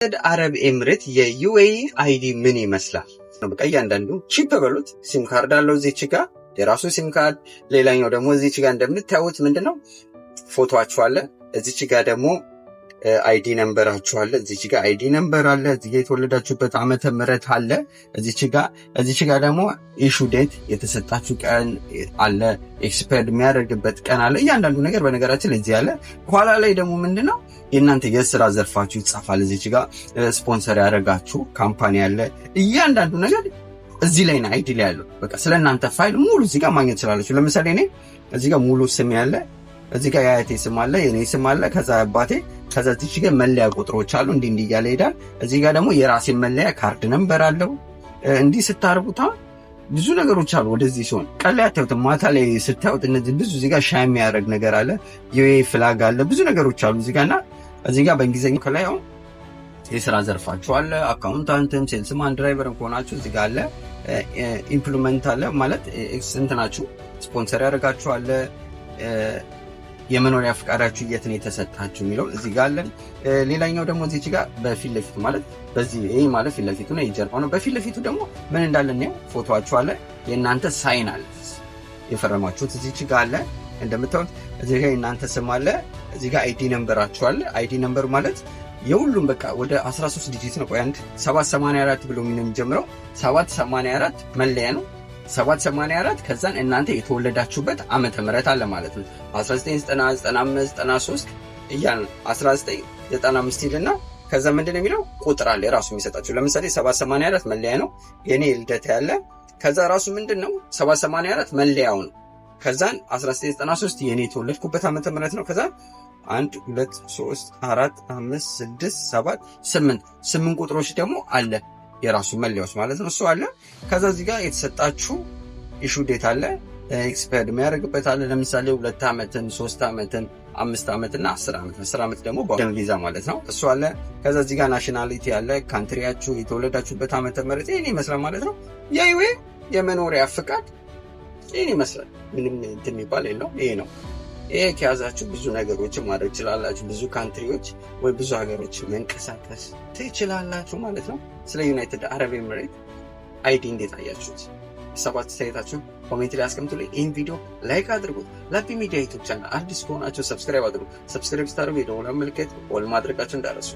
አረብ ኤምሬት የ UAE ID ምን ይመስላል? በቃ እያንዳንዱ chip በሉት SIM card አለው እዚች ጋ የራሱ SIM card። ሌላኛው ደግሞ እዚች ጋ እንደምታዩት ምንድነው ፎቶአችሁ አለ። እዚች ጋ ደግሞ ID number ኣችሁ አለ። እዚች ጋ ID number አለ። እዚህ ጋ የተወለዳችሁበት ዓመተ ምህረት አለ። እዚች ጋ ደግሞ issue date የተሰጣችሁ ቀን አለ። Expired የሚያደርግበት ቀን አለ። እያንዳንዱ ነገር በነገራችን ላይ እዚህ አለ። ኋላ ላይ ደግሞ ምንድነው የእናንተ የስራ ዘርፋችሁ ይጻፋል። እዚች ጋ ስፖንሰር ያደረጋችሁ company አለ። እያንዳንዱ ነገር እዚህ ላይ ነው ID ላይ ያለው። በቃ ስለ እናንተ ፋይል ሙሉ እዚህ ጋር ማግኘት ትችላላችሁ። ለምሳሌ እኔ እዚህ ጋር ሙሉ ስም ያለ፣ እዚህ ጋር የአያቴ ስም አለ፣ የኔ ስም አለ፣ ከዛ አባቴ፣ ከዛ እዚች ጋር መለያ ቁጥሮች አሉ። እንዲህ እንዲህ እያለ ይሄዳል። እዚህ ጋር ደግሞ የራሴን መለያ card number አለው። እንዲህ ስታርጉታ ብዙ ነገሮች አሉ። ወደዚህ ሲሆን ቀን ላይ አታዩትም፣ ማታ ላይ ስታዩት እነዚህ ብዙ እዚህ ጋር shine የሚያደርግ ነገር አለ። UAE flag አለ። ብዙ ነገሮች አሉ እዚህ ጋር። እና እዚህ ጋር በእንግሊዝኛ ከላይ አሁን የስራ ዘርፋችሁ አለ። Accountant ም፣ salesman፣ driver ም ከሆናችሁ እዚህ ጋር አለ። Employment አለ ማለት እንትናችሁ ስፖንሰር ያደርጋችሁ አለ። የመኖሪያ ፈቃዳችሁ የት ነው የተሰጣችሁ የሚለው እዚህ ጋር አለ። ሌላኛው ደግሞ እዚህ ጋር በፊት ለፊቱ ማለት በዚህ ይሄ ማለት ፊት ለፊቱ ነው፣ የጀርባው ነው። በፊት ለፊቱ ደግሞ ምን እንዳለ ነው፣ ፎቶአችሁ አለ። የእናንተ sign አለ፣ የፈረማችሁት እዚህ ጋር አለ። እንደምታዩት እዚህ ጋር የእናንተ ስም አለ። እዚህ ጋር ID number ኣችሁ አለ። ID number ማለት የሁሉም በቃ ወደ 13 digit ነው። ቆይ አንድ 784 ብሎ የሚጀምረው 784 መለያ ነው። 784 ከዛን እናንተ የተወለዳችሁበት ዓመተ ምህረት አለ ማለት ነው። 1990፣ 95፣ 93 እያለ ነው። 1995 ይልና ከዛ ምንድን ነው የሚለው ቁጥር አለ የራሱ የሚሰጣችሁ። ለምሳሌ 784 መለያ ነው የኔ ልደት ያለ። ከዛ ራሱ ምንድን ነው 784 መለያው ነው። ከዛን 1993 የኔ የተወለድኩበት ዓመተ ምህረት ነው። ከዛ አንድ፣ ሁለት፣ ሶስት፣ አራት፣ አምስት፣ ስድስት፣ ሰባት፣ ስምንት፣ ስምንት ቁጥሮች ደግሞ አለ የራሱ መለያዎች ማለት ነው። እሱ አለ። ከዛ እዚህ ጋር የተሰጣችሁ issue date አለ፣ expired የሚያደርግበት አለ። ለምሳሌ 2 ዓመትን፣ 3 ዓመትን፣ 5 ዓመት እና 10 ዓመት፣ 10 ዓመት ደግሞ ቪዛ ማለት ነው። እሱ አለ። ከዛ እዚህ ጋር nationality አለ፣ country ያችሁ፣ የተወለዳችሁበት ዓመተ ምህረት ይህን ይመስላል ማለት ነው። የ UAE የመኖሪያ ፍቃድ ይህን ይመስላል። ምንም እንትን የሚባል የለውም። ይሄ ነው። ይሄ ከያዛችሁ ብዙ ነገሮችን ማድረግ ትችላላችሁ። ብዙ country ዎች ወይ ብዙ ሀገሮች መንቀሳቀስ ትችላላችሁ ማለት ነው። ስለ United Arab Emirate ID እንዴት አያችሁት? ሀሳብ አስተያየታችሁን comment ላይ አስቀምጡልኝ። ይህን ቪዲዮ like አድርጉት። ላፒ ሚዲያ YouTube channel አዲስ ከሆናችሁ subscribe አድርጉ። Subscribe ስታደርጉ የደወል ምልክት all ማድረጋችሁ እንዳትረሱ።